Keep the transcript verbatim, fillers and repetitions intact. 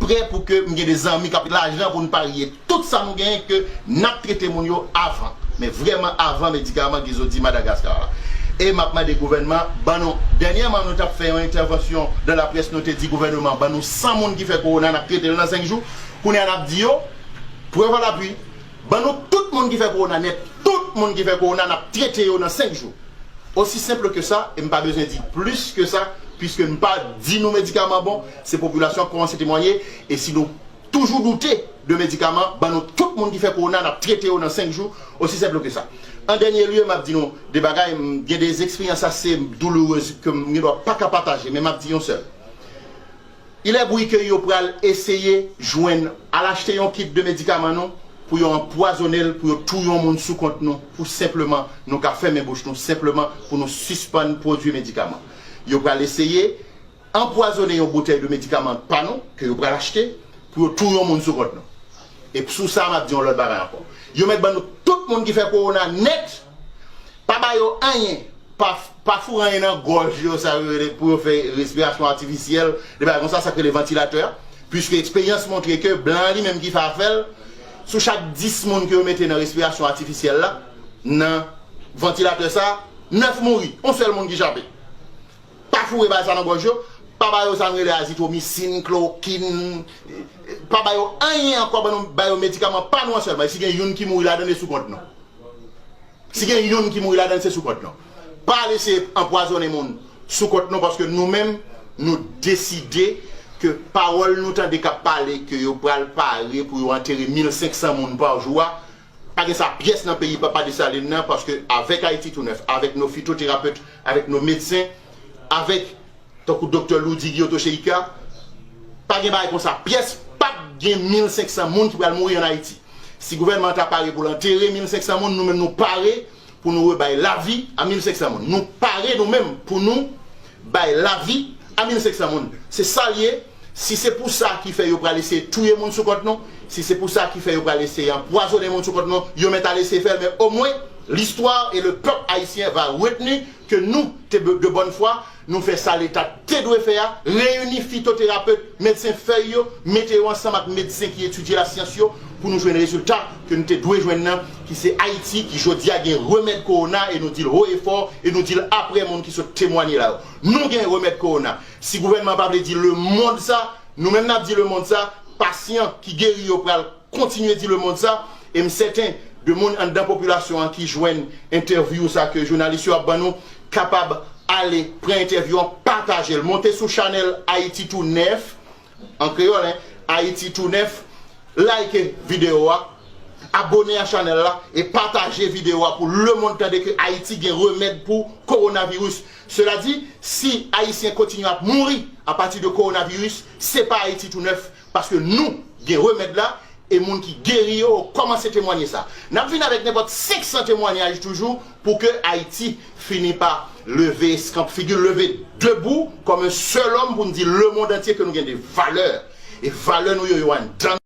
prè pou ke m gen de zanmi k ap lajan pou n parye tout sa nou genyen ke n ap trete moun yo avan. Men vrèman avan medikaman Guizot di Madagaskar la. E m ap mande gouvènman, ban nou, dènyèman nou t ap fè yon entèvansyon nan laprès, nou te di gouvènman ban nou san moun ki fè kowona, n ap trete l nan senk jou. Kounye a n ap di yo, prèv a lapui, ban nou tout moun ki fè kowona nèt, tout moun ki fè kowona, n ap trete yo nan senk jou. Osi senp ke sa, e m pa bezwen di plis ke sa, piske m pa di nou medikaman bon, se popilasyon an kòmanse temwanye, e si nou toujou doute de medikaman, ban nou tout moun ki fè kowona, n ap trete yo nan senk jou, osi senp ke sa. An dènye lye, m ap di nou de bagay, m gen de eksperyans ase doulourez ke m gen dwa pa ka pataje, men m ap di yon sèl. Il est bruit ke yo pral eseye jwenn, al achte yon kit de medikaman nou, pou yo anpwazonnen l, pou yo touye yon moun sou kont nou, pou senpleman nou ka fèmen bouch nou, senpleman pou nou sispann pwodui medikaman. Yo pral eseye anpwazonnen yon boutèy de medikaman pa nou, ke yo pral achte, pou yo touye yon moun sou kont nou. E sou sa, m ap di yon lòt bagay ankò. Yo mèt ban nou tout moun ki fè kowona nèt, pa ba yo anyen, pa, pa foure anyen nan gòj yo, sa yo rele pou yo fè respirasyon atifisyèl, de bagay konsa, sa k rele vantilatè a. Piske eksperyans montre ke blan an li menm ki fè afè l, sou chak dis moun ke yo mete nan respirasyon atifisyèl la, nan vantilatè sa, nèf mouri, yon sèl moun ki chape. Pa foure bagay sa nan gòj yo, pa ba yo sa nou rele azitromisin, klorokin, pa ba yo anyen ankò, ban nou, ba yo medikaman pa nou an sèlman. E si gen youn ki mouri ladan, e sou kont nou. Si gen youn ki mouri ladan, se sou kont nou. Pa lese anpwazonnen moun sou kont nou, paske nou menm, nou deside ke pawòl nou tande k ap pale ke yo pral pare pou yo antere mil senk san moun pa jou a, pa gen sa pyès nan peyi Papa Desalin nan, paske avèk Ayiti Tounèf, avèk nos phytothérapeutes, avèk nos médecins, avèk tankou doktè Loudy Guillotot Chérika, pa gen bagay konsa pyès, p ap gen mil senk san moun ki pral mouri ann Ayiti. Si gouvènman an ta pare pou l antere mil senk san moun, nou menm nou pare pou nou rebay lavi a mil senk san moun. Nou pare nou menm pou nou bay lavi a mil senk san moun. Se sa l ye. Si se pou sa ki fè yo pral eseye touye moun sou kont nou, si se pou sa ki fè yo pral eseye anpwazonnen moun sou kont nou, yo mèt al eseye fè l, men omwen, l'histoire et le peuple haïtien va retenir que nous, te, de bonne foi, nou fè sa Leta te dwe fè a, reyini fitoterapet, medsen fèy yo, mete yo ansanm ak medsen ki etidye lasyans yo, pou nou jwenn rezilta ke nou te dwe jwenn nan, ki se Ayiti, ki jodi a gen remèd kowona, e nou di l ho e fò, e nou di l aprè moun ki sot temwanye la yo. Nou gen remèd kowona. Si gouvènman an pa vle di lemonn sa, nou menm n ap di lemonn sa, pasyan ki geri yo pral kontinye di lemonn sa, e m sèten de moun anndan popilasyon an ki jwenn entèvyou sa ke jounalis yo ap ban nou, kapab ale pran entèvyou an, pataje l, monte sou chanèl Ayiti Tounèf, an kreyòl, en, Ayiti Tounèf, like videyo a, abone a chanèl la, e pataje videyo a pou lemonn tande ke Ayiti gen remèd pou kowonaviris. Sela di, si Ayisyen kontinye ap mouri apati de kowonaviris, se pa Ayiti Tounèf, paske nou gen remèd la, e moun ki geri yo kòmanse temwanye sa. N ap vin avèk nenpòt senk san temwanyaj toujou pou ke Ayiti fini pa leve eskanp figi l, leve debou kòm yon sèl òm pou n di lemonn antye ke nou gen de valè. E valè nou yo, yo anndan